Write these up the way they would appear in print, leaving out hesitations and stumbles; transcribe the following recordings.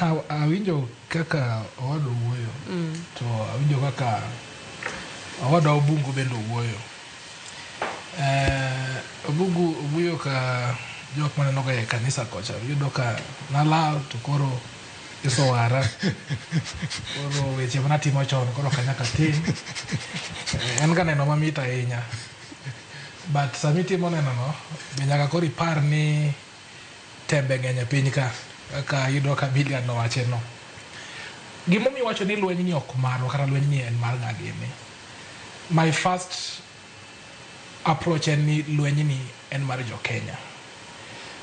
Awinjo kaka owadwa wuoyo to awinjo kaka owadwa Obungu bende owuoyo. Obungu owuoyo ka jok maneno ga e kanisa kocha iyudo ka nalal to koro Yesu owara. Koro weche manatimo chon koro ok anyaka tim. En ga neno mamit ahinya. But sama itimo neno no be nyaka koro ipar ni tembe ng'eny e piny ka kaka iyudo ka Bilian nowache no. Gimomiyo iwacho ni lweny ni ok marwa kata lweny ni en mar ng'a gini. My first approach en ni lweny ni en mar jo Kenya.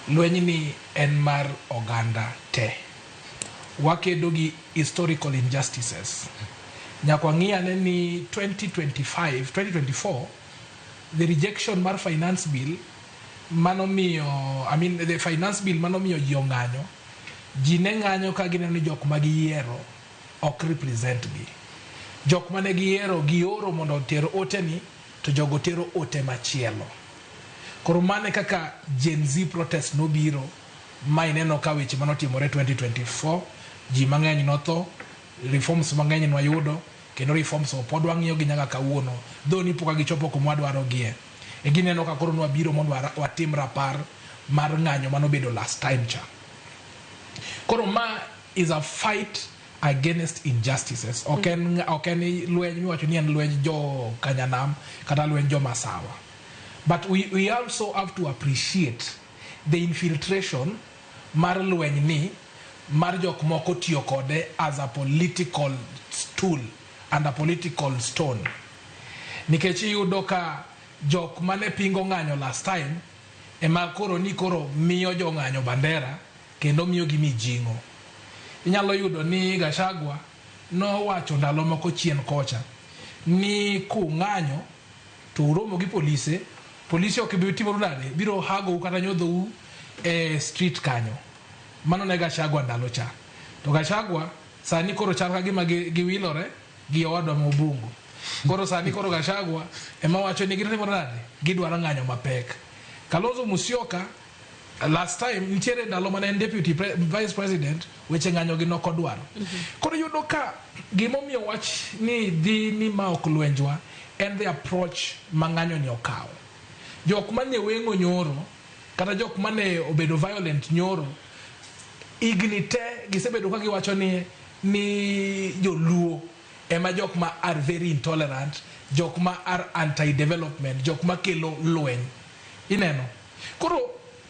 Lweny ni en mar oganda te. Wakedo gi historical injustices. Nyaka wang'i ane ni 2025, 2024 the rejection mar finance bill manomiyo I mean the finance bill manomiyo ji ong'anyo, ji ne ng'anyo ka gineno ni jok ma giyiero ok represent gi. Jok mane giyiero gioro mondo oter ote ni to jogo tero ote machielo. Koro mano e kaka Gen Z protest nobiro ma ineno ka weche manotimore 2024 ji mang'eny notho, reforms mang'eny nwayudo kendo reforms go pod wang'iyo gi nyaka kawuono though ni pok gichopo kuma wadwaro gie. E gineno ka koro nwabiro mondo watim rapar mar ng'anyo manobedo last time cha. Koro ma is a fight against injustices. Ok en ok en lweny miwacho ni en lweny jo Kanyanam kata lweny jo Masawa. But we also have to appreciate the infiltration mar lweny ni mar jok moko tiyo kode as a political tool and a political stone. Nikech iyudo ka jok mane pingo ng'anyo last time ema koro ni koro miyo jong'anyo bandera kendo miyo gi mijing'o. Inyalo yudo ni Gachagua nowacho ndalo moko chien kocha ni kung'anyo to uromo gi polise, polise ok bi timoru nade, biro hagou kata nyodhou e street kanyo. Mano ne Gachagua ndalo cha. To Gachagua sani koro chal ka gima giwilore gi owadwa ma Obungu. Koro sani koro Gachagua ema wacho ni gitimo nade, gidwaro ng'anyo mapek. Kalonzo Musyoka last time nitiere ndalo mane en deputy vice president weche ng'anyo gi nok odwaro. Koro iyudo ka gimomiyo wach ni dhi ni ma ok lwenjwa en the approach ma ng'anyo ni okawo. Jok mane weng'o nyoro kata jok mane obedo violent nyoro higni te gisebedo ka giwacho ni joluo ema jok ma are very intolerant, jok ma are anti development, jok ma kelo lweny. Ineno? Koro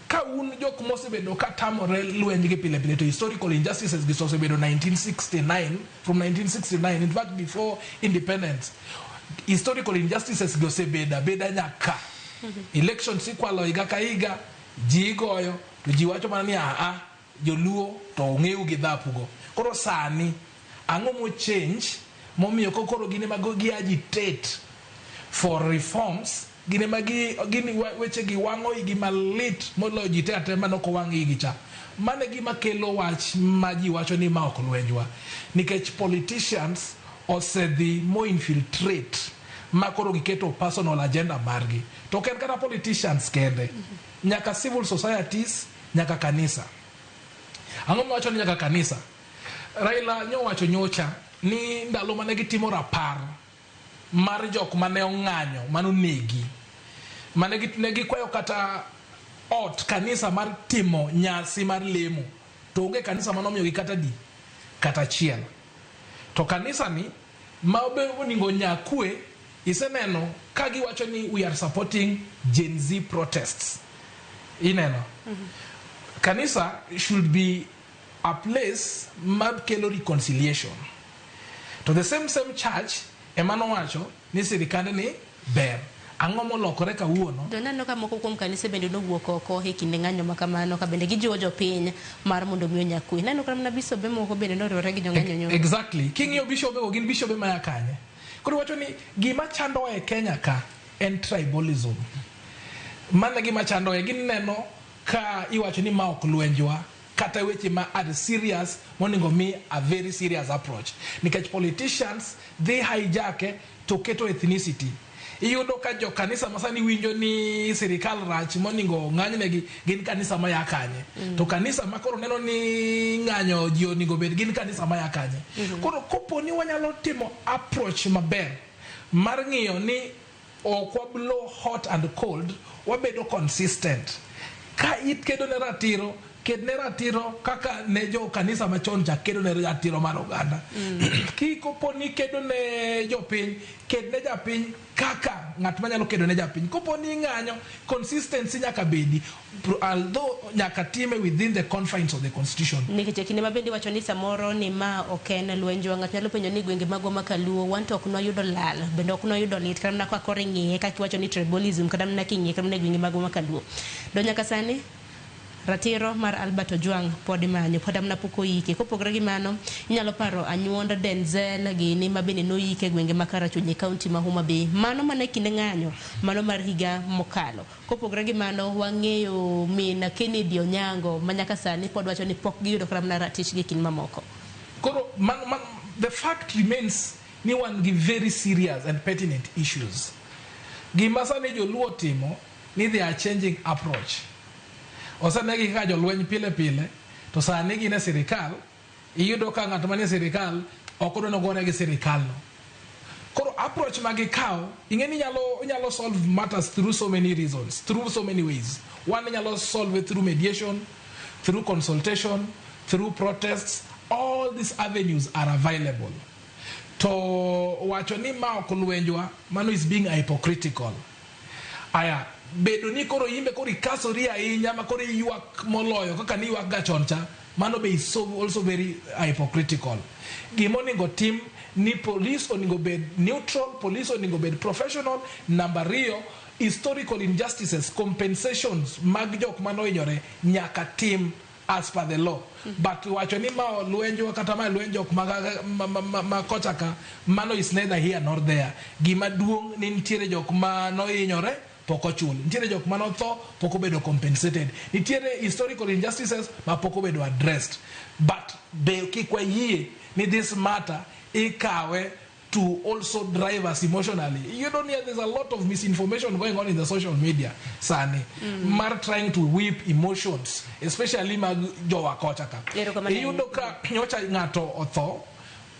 ka un jok mosebedo ka tamore lweny gi pile pile to historical injustices gi osebedo 1969 from 1969 in fact before independence historical injustices gi osebedo abeda nyaka elections ikwalo higa ka higa ji igoyo to ji wacho mana ni aa joluo to ong'eyo gi dhapugo koro sani ang'o mo change momiyo koro gin ema gi agitate for reforms gin ema gi gin weche gi wang'o igi malit moloyo ji te ate manok owang' igi cha mano e gima kelo wach ma ji wacho ni ma ok lwenjwa nikech politicians osedhi mo infiltrate ma koro giketo personal agenda margi to ok en kata politicians kende nyaka civil societies nyaka kanisa ang'o mawacho ni nyaka kanisa Raila nyowacho nyocha ni ndalo mane gitimo rapar mar jok mane ong'anyo manonegi mane ne gikwayo kata ot kanisa mar timo nyasi mar lemo to onge kanisa manomiyogi kata di kata achiel to kanisa ni ma be oningo nyakwe iseneno ka giwacho ni we are supporting Gen Z protests ineno kanisa should be a place mar kelo reconciliation to the same same church ema nowacho ni sirikand ni ber ang'o molokore kawuono To neno ka moko kuom kanise bende nowuok oko e kinde ng'anyo ma kamano ka bende gijiwo jopiny mar mondo mi onya kwe. Neno kata mana bisobe moko bende noriwore gi jong'anyo nyoro. Exactly. King'iyo bishobe go gin bishobe maya kanye. Koro iwacho ni gima chandowa e Kenya ka en tribalism. Mano e gima chandowa. Gineno ka iwacho ni ma ok lwenjwa kata weche ma are serious monego mi a very serious approach. Nikech politicians dhi hijack to keto ethnicity. Iyudo ka jo kanisa masani winjo ni sirikal rach moningo ng'anynegi gin kanisa maya kanye. To kanisa ma koro neno ni ng'anyo ji oningo bed gin kanisa maya kanye. Koro kopo ni wanyalo timo approach maber mar ng'iyo ni ok wa blow hot and cold, wabedo consistent. Ka ikedo ne ratiro, ket ne ratiro kaka ne jo kanisa machon cha kedo ne ratiro mar oganda. Kikopo ni kedo ne jopiny, ket ne japiny kaka ng'at manyalo kedo ne japiny. Kopo ni ing'anyo, consistency nyaka bedi, although nyaka time within the confines of the constitution. Nikech e kinde ma bende iwacho ni samoro ni ma ok en lwenjwa, ng'ato nyalo penjo ni gwenge magwa ma kaluo wan to ok nwayudo lal, bende ok nwayudo lit kata mana ka koro ing'iye kaka iwacho ni tribalism, kata mana king'iye kata mana e gwenge magwa ma kaluo. To nyaka sani ratiro mar Albert Ojwang pod imanyo, pod amna pok oike. Kopogore gi mano, inyalo paro anyuond Denzel gini ma bende noike e gwenge ma Karachuonyo e kaunti ma Homa Bay. Mano mana e kinde ng'anyo, mano mar higa mokalo. Kopogore gi mano, wang'eyo min Kennedy Onyango ma nyaka sani pod wacho ni pok giyudo kata mana ratichgi e kind mamoko. Koro man, the fact remains ni wan gi very serious and pertinent issues. Gima sani joluo timo ni they are changing approach. Osenegi kaka jolweny pile pile, to sani gin e sirikal, iyudo ka ng'at manie sirikal ok odwa nogore gi sirikal no. Koro approach ma gikawo, ing'e ni inyalo solve matters through so many reasons, through so many ways. One, inyalo solve it through mediation, through consultation, through protests. All these avenues are available. To wacho ni ma ok lwenjwa, mano is being hypocritical. Aya, bedo ni koro imbe koro ikasori ahinya ma koro iywak moloyo kaka ni ywak ga chon cha, mano be is so also very hypocritical. Gima onego tim ni police onego bed neutral, police onego bed professional. Namba ariyo, historical injustices, compensations mag jok manohinyore nyaka tim as per the law. But wacho ni ma lwenjwa kata ma lwenj jok ma kocha ka, mano is neither here nor there. Gima duong' ni nitiere jok ma nohinyore pok ochul, nitiere jok manotho pok obedo compensated, nitiere historical injustices ma pok obedo addressed. But be kik wayie ni this matter ikawe to also drive us emotionally. You don't hear there's a lot of misinformation going on in the social media sani mar trying to whip emotions, especially mag jowa kocha ka. Erokamano. Iyudo ka nyocha ng'ato otho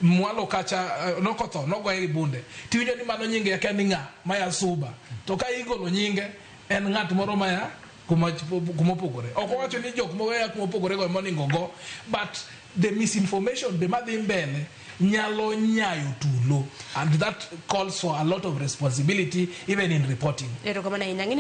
mwalo kacha, nokotho nogoye gi bunde, tiwinjo ni mano nyinge akia ni ng'a maya Suba, to ka igolo nyinge en ng'at moro maya kuma kumopogore. Ok owacho ni jok moweya kumopogore go ema onego go, but the misinformation be madhi mbele nyalo nyayo tulo, and that calls for a lot of responsibility even in reporting. Erokamano ahinya. Ng'eni